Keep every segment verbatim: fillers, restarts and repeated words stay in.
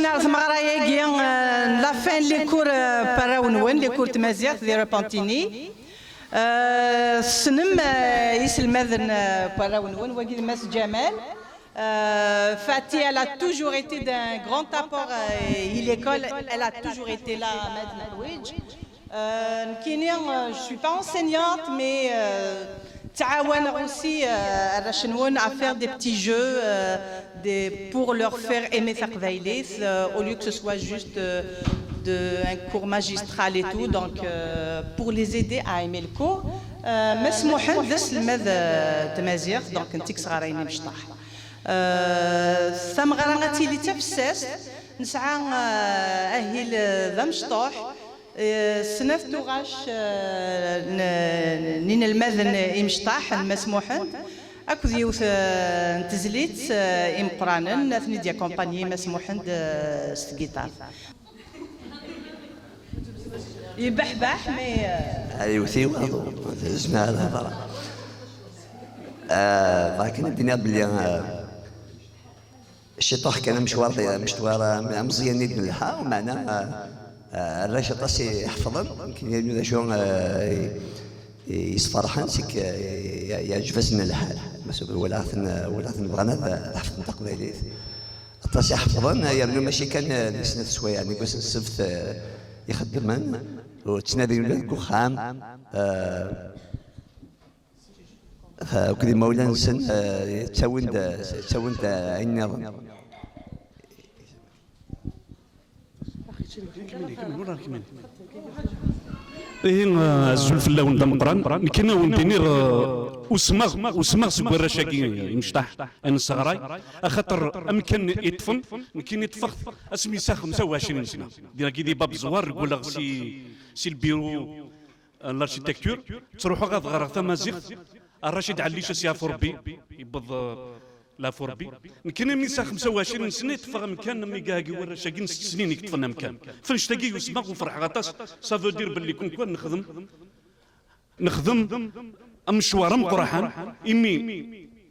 Ar tmeɣra-agi, euh, la fin n les cours, euh, n warraw-nwen, les cours n tmaziɣt di Repentigny. Euh, tessnem, euh, iselmaden, euh, n warraw-nwen, wagi d Mass Ǧamal. Euh, Fatih, elle a toujours été d'un grand apport, euh, à l'école, elle a toujours été là, Mass Ḥwiǧ. Euh, nekkini, euh, je suis pas enseignante, mais, euh, ttɛawaneɣ aussi, euh, arrac-nwen à faire des petits jeux, euh, des, pour leur faire aimer taqbaylit, euh, au lieu que ce soit juste, euh, de, un cours magistral et tout, donc, euh, pour les aider à aimer le cours. Euh, Mass Muḥend d aselmad, euh, n tmaziɣt, donc netta i yesɣarayen imecṭaḥ. Euh, tameɣra ad tili d tafessast, nesɛa, euh, ahil, euh, d amecṭuḥ. Eh, snat tuɣac, eh, n, n inelmaden imecṭaḥ n Mass Muḥend, akked yiwet, eh, n tezlit, eh, imeqqranen, ad ten-id-yakumpani Mass Muḥend, eh, s tgiṭart. Yebbeḥbeḥ, mais, eh, ay iwet-iyi waḍu, tezmer ad hedreɣ. Eh, bɣiɣ kan ad d-iniɣ belli, eh, Ciṭuḥ kan amecwar, amecwar ameẓyan i d-nelḥa, meɛna, ah, ah, arrac aṭas i ḥefḍen, nekkni d acu, ah, i, i yesferḥen, c'est que, ah, ye-, yeɛǧeb-asen lḥal. Mas walaɣ-ten, walaɣ-ten bɣan ad, ad ḥefḍen taqbaylit. Aṭas i ḥefḍen, yernu mačči kan, ah, di snat swayeɛ, yeɛni deg wass n ssebt, ah, ixeddmen, ur ttnadin ula deg uxxam. Ah, Akked imawlan-nsen, eh, ttawin-d, ttawin-d, eh, ayen nniḍen. Ihi, eh, azul fell-awen d ameqqran. Nekkini ad wen-d-iniɣ, eh, usmeɣ, usmeɣ seg warrac-agi imecṭaḥ, ad nesseɣray, axaṭer amkan i ṭṭfen, nekkini ṭṭfeɣ-t asmi yesɛa xemsa u ɛecrin sna. Dagi di Bab Ẓwar, reggleɣ si, si lbiru, eh, n l'architecture, ttruḥuɣ ad ɣreɣ tamaziɣt, Racid Ɛellic, a s-yeɛfu Rebbi, yewweḍ, eh, leɛfu Rebbi. Nekkini mi sɛiɣ xemsa u ɛecrin sna, ṭṭfeɣ amkan am iga-agi warrac-agi n sett snin i yeṭṭfen amkan. F annect-agi usmeɣ u ferḥeɣ aṭas, ça veut dire belli kunkan nexdem, nexdem amecwar ameqqraḥan, imi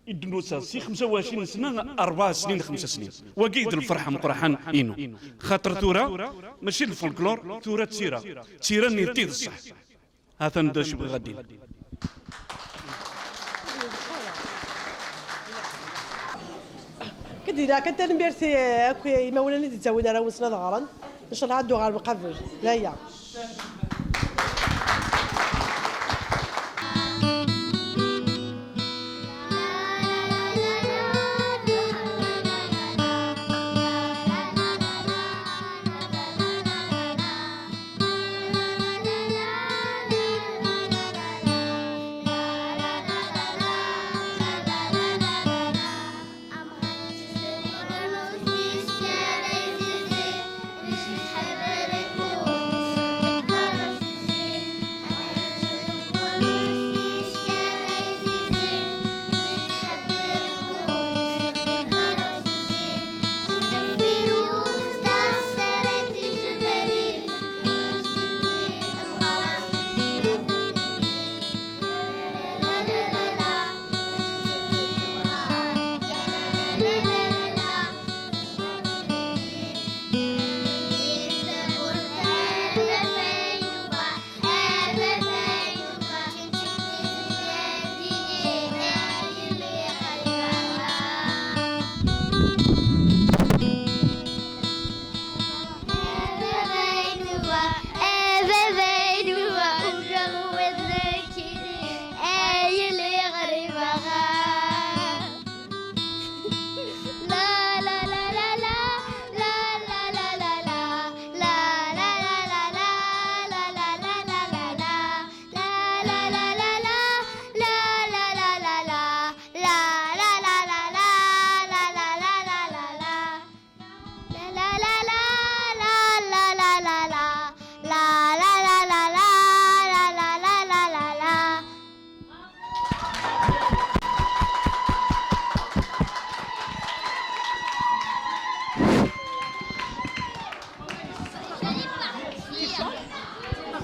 i d-nusa si xemsa u ɛecrin sna, rebɛa snin, xemsa snin. Wagi i d lferḥ ameqqraḥan inu. Xaṭer tura, mačči d lfolklor, tura d tira. D tira-nni d tid ṣṣeḥ. Atan d acu bɣiɣ ad d-iniɣ. Kdila kan tanemmirt i akk imawlan i d-ittawin arraw-nsen ad ɣren. Ncallah ad d-uɣalen qabel. D aya.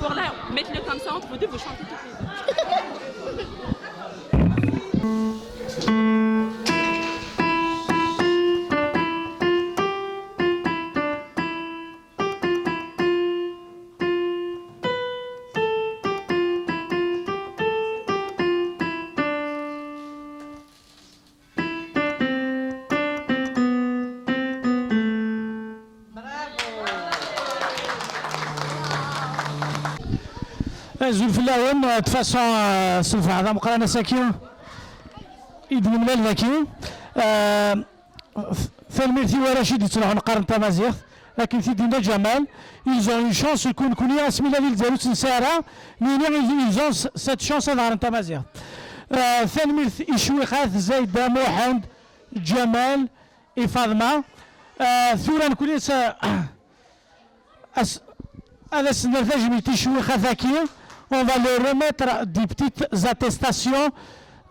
Pour là, mettez-le comme ça entre vous deux, vous chantez toutes les deux. Azul fell-awen, euh, de façon, euh, s lferḥ d ameqqran ass-agi i d-nemlal daki. Euh, tanemmirt i warrac i d-yettruḥun qqaren tamaziɣt, akken t-id-yenna Ǧamal, ils ont une chance, nekkni asmi la ville zero ur tt-nesɛi ara, nini ils, ils ont cette chance ad ɣren tamaziɣt. Euh, tanemmirt i Cwiqat, Zayda, Muḥend, Ǧamal, i Faḍma. Euh, tura nekkni s-, As-, ad as-nerr tajmilt i Cwiqat-agi. On va leur remettre des petites attestations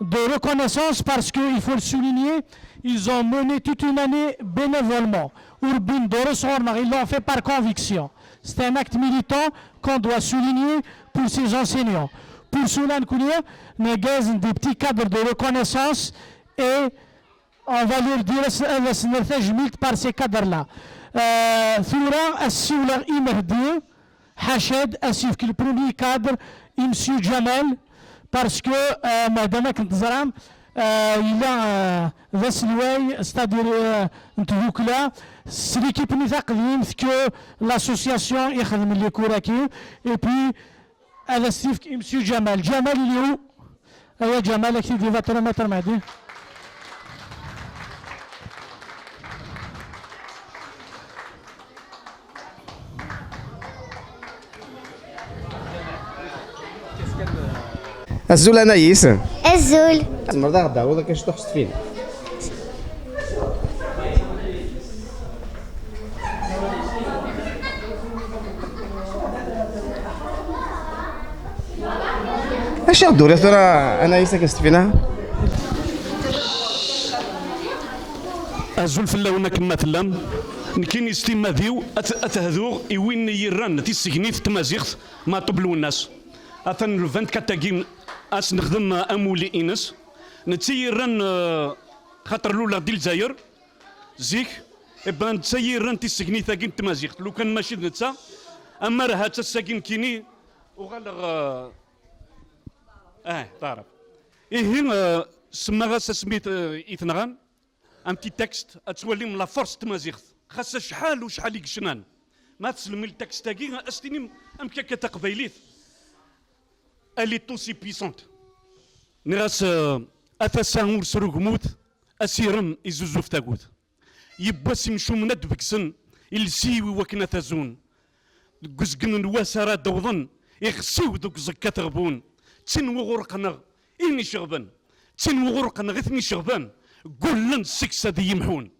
de reconnaissance parce qu'il faut le souligner, ils ont mené toute une année bénévolement. Ur bbin ddurus ɣur-neɣ, ils l'ont fait par conviction. C'est un acte militant qu'on doit souligner pour ces enseignants. Pour cela, nekkni, nɛeggeḍ des petits cadres de reconnaissance et on va leur dire, ad as-, ad as-nerr tajmilt par ces cadres-là. Euh, tura, ad ssiwleɣ i Mehdi Ḥacad, ad s-yefk le premier cadre i Monsieur Ǧamal, parce que, euh, Mehdi, am akken teẓram, euh, yella, euh, d aselway, c'est-à-dire, euh, n tdukla, s l'équipe-nni taqdimt que l'association ixdem les cours-agi, et puis, Ad as-t-yefk i Monsieur Ǧamal. Ǧamal, il est où? Aya Ǧamal, ak-t-id-ibaṭer a Maître Mehdi. Azul Anaïs. Azul. Tzemreḍ ad aɣ-d-tawiḍ akka ciṭuḥ s tfin? Acu i ɣ-d-turiḍ tura, Anaïs, akka s tfin-a? Azul fell-awen akken ma tellam. Nekkini s timmad-iw ad, ad hduɣ i win i yerran tisegnit n tmaziɣt, Maɛṭub Lwennas. Atan le vingt-quatre-agi ad s-nexdem amulli-ines. Netta i yerran, eh, xaṭer luleɣ di Lezzayer, zik, eh ben, netta i yerran tisegnit-agi n tmaziɣt. Lukan mačči d netta, amar ahat ass-agi nekkini uɣaleɣ, eh, eh, taɛrab. Ihi, eh, semmaɣ-as asmi t-, i t-nɣan, un petit texte, ad twalim la force n tmaziɣt. Xas acḥal u acḥal i yecnan. Ma teslem i ltekst-agi, ad s-tinim amek akka taqbaylit, elle est aussi puissante. Nniɣ-as, eh, a tasa ur srugmut, asirem izuzuf tagut. Yiwwas imcumen ad d-begsen, iles-iw i wakken ad t-azun. Deg uzgen n wass ara d-awḍen, ixsiw deg uẓekka teɣbun. D tin wuɣur qqneɣ, in iceɣben. D tin wuɣur qqneɣ, i ten iceɣben. Ggullen seg-s ad iyi-mḥun.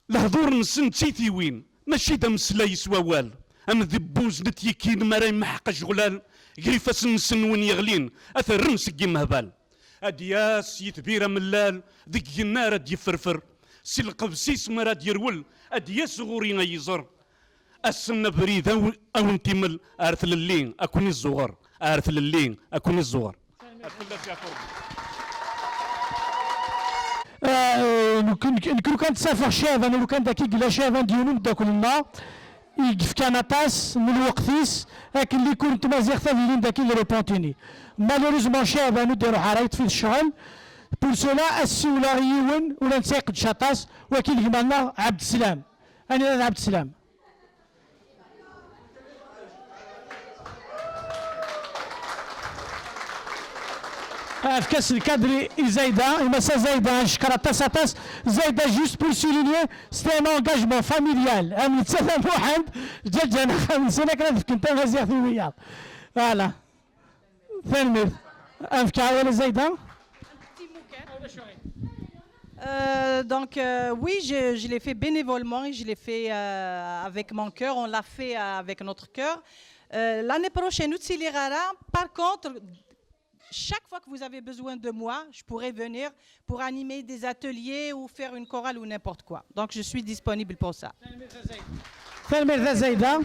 Lehdur-nsen d tiytiwin, mačči d ameslay s wawal. Am debbuz n tyekkin mi ara yemḥeq ajɣulal, gar ifassen-nsen win yeɣlin, ad t-rren seg imehbal. Ad d-yas yitbir amellal, deg igenni ara d-yefferfer. Si lqebs-is mi ara d-yerwel, ad d-yas ɣur-i ad yi-iẓer. Ass-n abrid a wen-, a wen-t-imel ar tlelli, a ken-izzuɣer, ar tlelli, a ken-izzuɣer. Eh, nekk, nekk, nekk lukan ttafeɣ Caɛban, lukan daki yella Caɛban d yiwen umeddakel-nneɣ i yefkan aṭas n lweqt-is akken les cours n tmaziɣt ad ilin daki di Repentigny. Malheureusement, Caɛban ur d-iruḥ ara, yeṭṭef-it ccɣel. Pour cela, ad ssiwleɣ i yiwen ur nesɛi iqeddec aṭas, waki d gma-nneɣ Ɛebd Slam. Anida d Ɛebd Slam? Efk-as lkadri i Zayda, i Massa Zayda, ncekkeṛ aṭas, aṭas. Zayda, juste pour souligner, c'est un engagement familial. Am netta d Muḥend, ǧǧan axxam-nsen akken ad fken tamaziɣt i wiyaḍ. Voilà. Tanemmirt. Ad fkeɣ awal i Zayda. Euh, donc, euh, oui, je, je l'ai fait bénévolement et je l'ai fait, euh, avec mon cœur. On l'a fait, euh, avec notre cœur. Euh, l'année prochaine, ur ttiliɣ ara. Par contre, chaque fois que vous avez besoin de moi, je pourrai venir pour animer des ateliers ou faire une chorale ou n'importe quoi. Donc, je suis disponible pour ça. Tanemmirt a Zayda.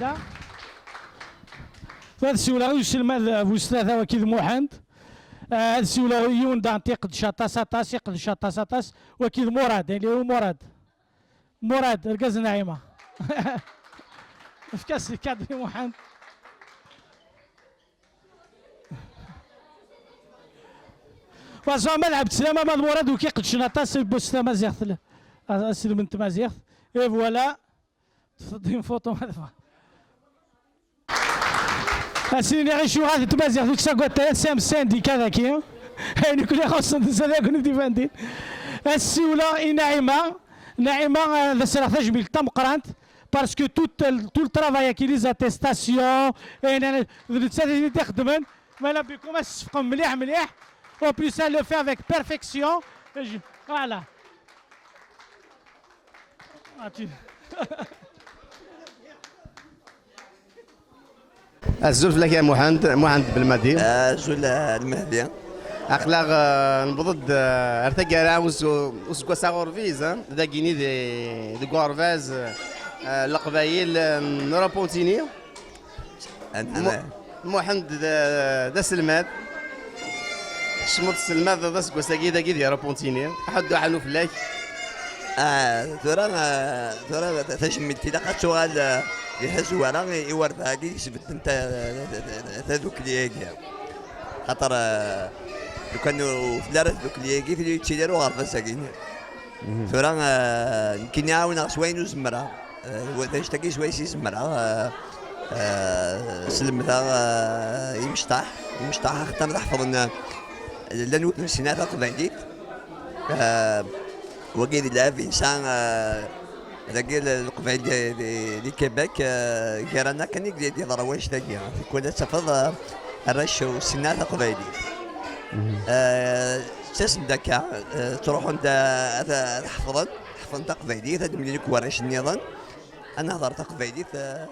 Ad siwleɣ i uselmad bu s tlata waki d Muḥend. Ah, ad siwleɣ i yiwen daɣen iqeddec aṭas, aṭas, iqeddec aṭas, aṭas. Waki d Murad, ili u Murad. Murad, argaz n Naɛima. Efk-as lkadr i Muḥend. Wa, so, ama d Ɛebd Slam, ama d Murad, ur k-iqeddcen aṭas, bu s tamaziɣt, aselmed n tmaziɣt. Et voilà. Tfeḍ-d une photo, ma tebɣa. Ad s-iniɣ icuɣal n tmaziɣt ur ttagad ara, tesɛam syndicat daki. Ayen i ken-ixuṣṣen d-, ad akent-d-iban din. Ad ssiwleɣ i Naɛima. Naɛima, eh, ad as-rreɣ tajmilt tameqqrant, parce que tout, tout le travail-agi, les attestations, eh, d nettat i t-ixeddmen. Mala bikum, ad s-tseffqem mliḥ mliḥ. En plus, elle le fait avec perfection. Et je- voilà. Ah, tu- Azul fell-ak a Muḥend, Muḥend Belmadi. Azul a Lmehdi. Aql-aɣ, eh, newweḍ-d, eh, ar taggara us-, useggas aɣurbiz, eh, dagini di, deg uɣerbaz, eh, Leqbayel, eh, n Rapontini. Mu-, Muḥend d, d aselmad. Tecmeḍ tselmad d aseggas-agi dagi di Rapontini. Ḥedd uḥanu fell-ak. Ah, tura, ah, tura ta-, tajmilt ilaq ad tuɣal, ah, di tazwara i, i warda-agi i isbedden ta-, ta-, ta-, ta-, tadukli-agi. Xaṭer, ah, lukan ur telli ara tadukli-agi, tili yettili ara uɣerbaz-agi. Tura, ah, nekkini ɛawneɣ s wayen ur zemreɣ. Ah, wa-, d anect-agi s wayes i zemreɣ, ah, ah, slemdeɣ, ah, imecṭaḥ, imecṭaḥ axaṭer ad ḥefḍen, ah, llan wid ur nessin ara taqbaylit. Ah, wagi d lɛib yesɛa, ah, dagi l-, Leqbayel di, di, di Québec, ah, gar-aneɣ kan i d-, d-yeḍra wannect-agi. Tikwal ad tafeḍ, ah, arrac ur ssinen ara taqbaylit. Ah, ttasen-d akka, ah, ttruḥun-d, ah, ad, ad ḥefḍen, ḥefḍen taqbaylit, ad d-mlin akk warrac-nniḍen, ad nehḍer taqbaylit, ah,